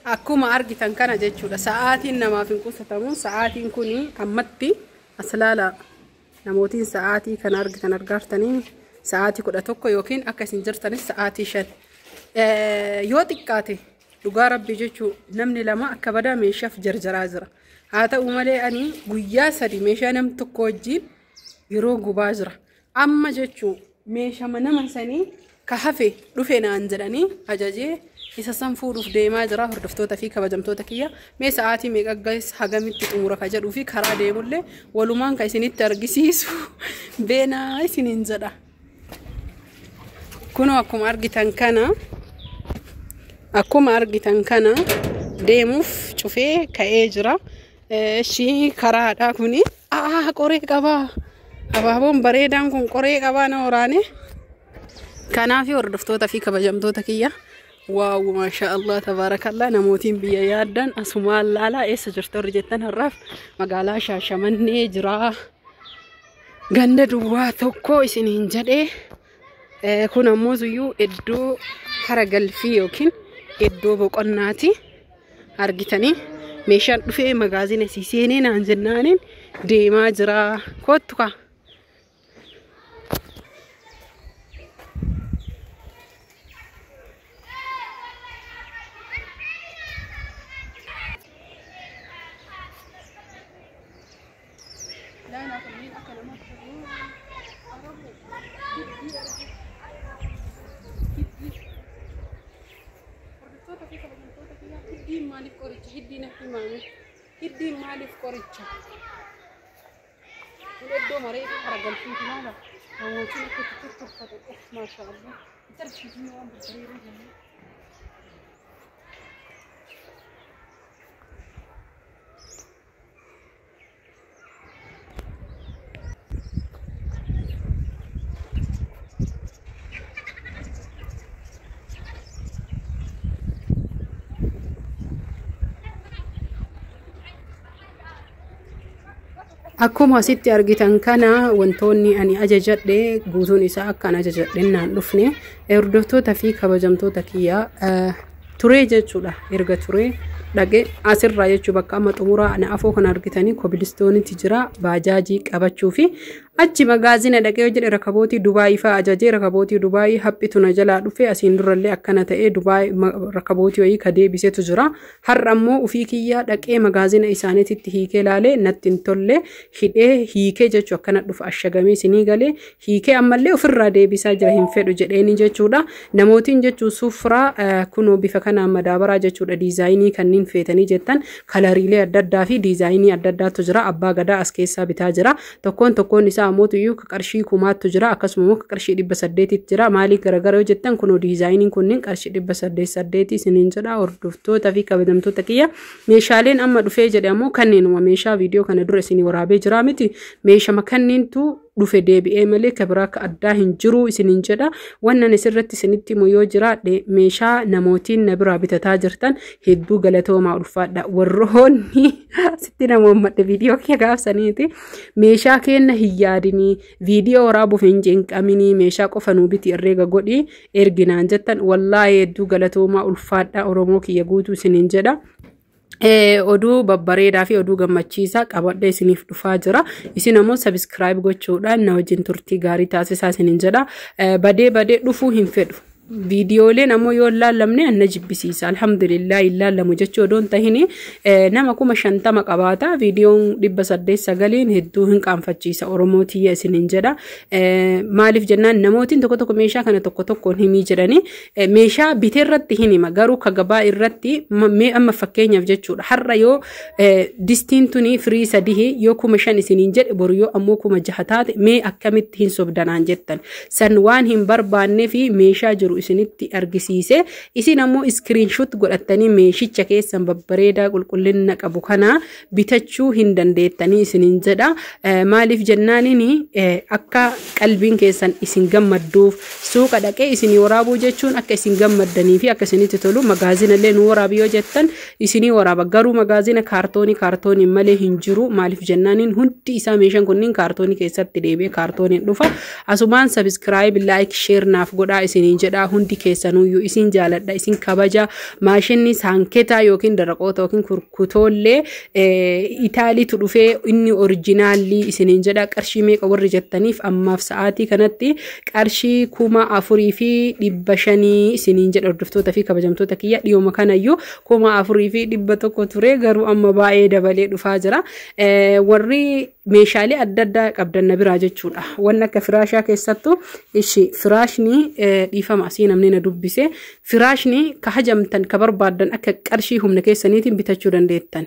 Akkuma argitan kana jechuudha. Sa'aatiin namaaf hin qusatamu. Sa'aatiin kun ammatti as ilaalaa. Namootiin sa'aatii kana argitan argaartanii sa'aatii 11 yookiin akka isin jirtanis sa'aatii 5. Yoo xiqqaate dhugaa rabbii jechuu namni lama akka badaa meeshaaf jarjaraa jira. Haa ta'u malee ani guyyaa 3 meeshaa nam tokko wajjin yeroo gubaa jira. Amma jechuu meeshama nama sanii ka hafe dhufe naan jedhanii ajajee isa san fuudhuuf deemaa jira. Hordoftoota fi kabajamtoota kiyya mee sa'aatii meeqa gahes hagamitti xumura ka jedhuu fi karaa deemullee walumaan ka isinitti argisiisu beenaa isiniin jedha. Kunoo akkuma argitan kana deemuuf cufee ka'ee jira. Ishii karaadha kuni. Aa, qoree qabaa. Abaaboon bareedaan kun qoree qabaa na waraane. Kanaaf hordoftoota fi kabajamtoota kiyya. Wow, maasha Allah, tabaarakallah. Namootiin biyya yaaddan asumaan laalaa. Eessa jirtu warri jettan, har'aaf magaalaa Shaashamannee jira. Ganda duwwaa 1 isiniin jedhee. Kun ammoo iyyuu iddoo hara galfii yookiin iddoo boqonnaati. Argitanii meeshaan dhufee magaazina sii seenee naan jennaaniin deemaa jira. Kottu kaa. Hordoftoota fi kabajamtoota kiyyaa, hiddiin maaliif qoricha? Hiddiin akka himaame. Hiddiin maaliif qoricha? Kun iddoo maree hara galfiiti laala. Namootiin akka itti tottolfatan, of maasha Allah. Itti argisiisuu waan babbareedoo jennee. Akkuma asitti argitan kana wantoonni ani ajajadhe guutuun isaa akka ani ajajadhe naan dhufne. Hordoftoota fi kabajamtoota kiyyaa, turee jechuudha. Erga turee dhaqee asirraa jechuu bakka amma xumuraa ana afoo kan argitanii kobilistoonitti jira. Baajaajii qabachuu fi achi magaazina dhaqee hojjedhe. Rakabootii Dubaayii fa'aa ajajee, rakabootii Dubaayii haphitu na jalaa dhufe. Asiin durallee akkana ta'ee Dubaayii rakabootii wayii ka deebisetu jira. Har'a ammoo ufii kiyyaa dhaqee magaazina isaaniititti hiikee laalee natti hin tolle. Hidhee hiikee jechuu akkana dhufa ashagamee isinii galee hiikee ammallee ofirraa deebisaa jira, hin fedhu jedheeni jechuudha. Namootiin jechuu sufraa kunoo bifa kanaan madaabaraa jechuudha. Diizaayinii kanneen feetanii jettan kalariilee adda addaa fi diizaayinii adda addaatu jira. Abbaa gadaa as keessaa bitaa jira. Tokkoon tokkoon isaa ammoo iyyuu ka qarshii 1000tu jira. Akkasuma immoo ka qarshii 800tti jira. Maalii garagara yoo jettan, kunoo diizaayiniin kunniin qarshii 808 isiniin jedha. Hordoftoota fi kabajamtoota kiyya, meeshaaleen amma dhufee jedhe ammoo kanneenuma meeshaa viidiyoo kana dura isinii waraabee jira miti, meeshama kanneentu dhufe deebi'ee malee ka biraa ka addaa hin jiru isiniin jedha. Wannan isirratti isinitti himu yoo jiraadhe, meeshaa namootiin na biraa bitataa jirtan hedduu galatoomaa, ulfaadha. Warroonni sitti namoommadhe viidiyoo kee gaafsaniiti. Meeshaa kenna hin yaadinii, viidiyoo waraabuuf hin cinqaminii, meeshaa qofa nuu biti, herreega godhii erginaan jettan, wallaahi hedduu galatoomaa, ulfaadha, Oromoo kiyya guutuu isiniin jedha. Oduu babbareedaa fi oduu gammachiisaa qabadhee isiniif dhufaa jira. Isin ammoo subscribe gochuudhaan na wajjin turtii gaarii taasisaa isiniin jedha. Badee badee dhufuu hin fedhu. Viidiyooleen ammoo yoo hin laallamne anna jibbisiisa. Alhamdulillah, hin laallamu jechuu odoo hin tahini, nama 50,000 qabaata. Viidiyoon 809n hedduu hin qaanfachiisa, Oromoo tiyya isiniin jedha. Maaliif jennaan, namootiin tokko tokko meeshaa kana tokko tokkoon himii jedhanii, meeshaa bitee irratti hin hima, garuu ka gabaa irratti mee amma fakkeenyaaf jechuudha, har'a yoo distiin tuni firii sadii yoo 5000 isiniin jedhe, boru yoo ammoo 6000 taate, mee akkamitti hin sobdanaan jettan? San waan hin barbaannee fi meeshaa jiru isinitti argisiise, isin ammoo screenshot godhattanii meeshicha keessan babbareedaa qulqullina qabu kana bitachuu hin dandeettanii isiniin jedha. Maaliif jennaaniin, akka qalbiin keessan isin gammadduuf suuqa dhaqee isinii waraabuu jechuun akka isin gammaddanii fi akka isinitti tolu. Magaazina illee nu waraabi yoo jettan isinii waraaba, garuu magaazina kaartoonii kaartooniin malee hin jiru. Maaliif jennaaniin, hundi isaa meeshaan kunniin kaartoonii keessatti deebi'ee kaartooniin dhufa. Asumaan subscribe, like, share naaf godhaa isiniin jedha. jiraadhaa hundi keessanuyyuu isin jaaladha isin kabaja. Maashinni saanketaa yookiin daraqoota yookiin kurkutoollee Itaaliitu dhufee inni orijinaalli isiniin jedha. Qarshii meeqa warri jettaniif ammaaf sa'aatii kanatti qarshii 4500 isiniin jedha hordoftoota fi kabajamtoota kiyya. Dhiyooma kanayyuu 4100 ture, garuu amma baay'ee dabalee dhufaa jira. Warri meeshaalee adda addaa qabdan na biraa jechuudha. Wanni akka firaashaa keessattuu ishi firaashni dhiifama asii namni na dubbise firaashni ka hajamtan ka barbaaddan akka qarshii humna keessaniitiin bitachuu dandeettan.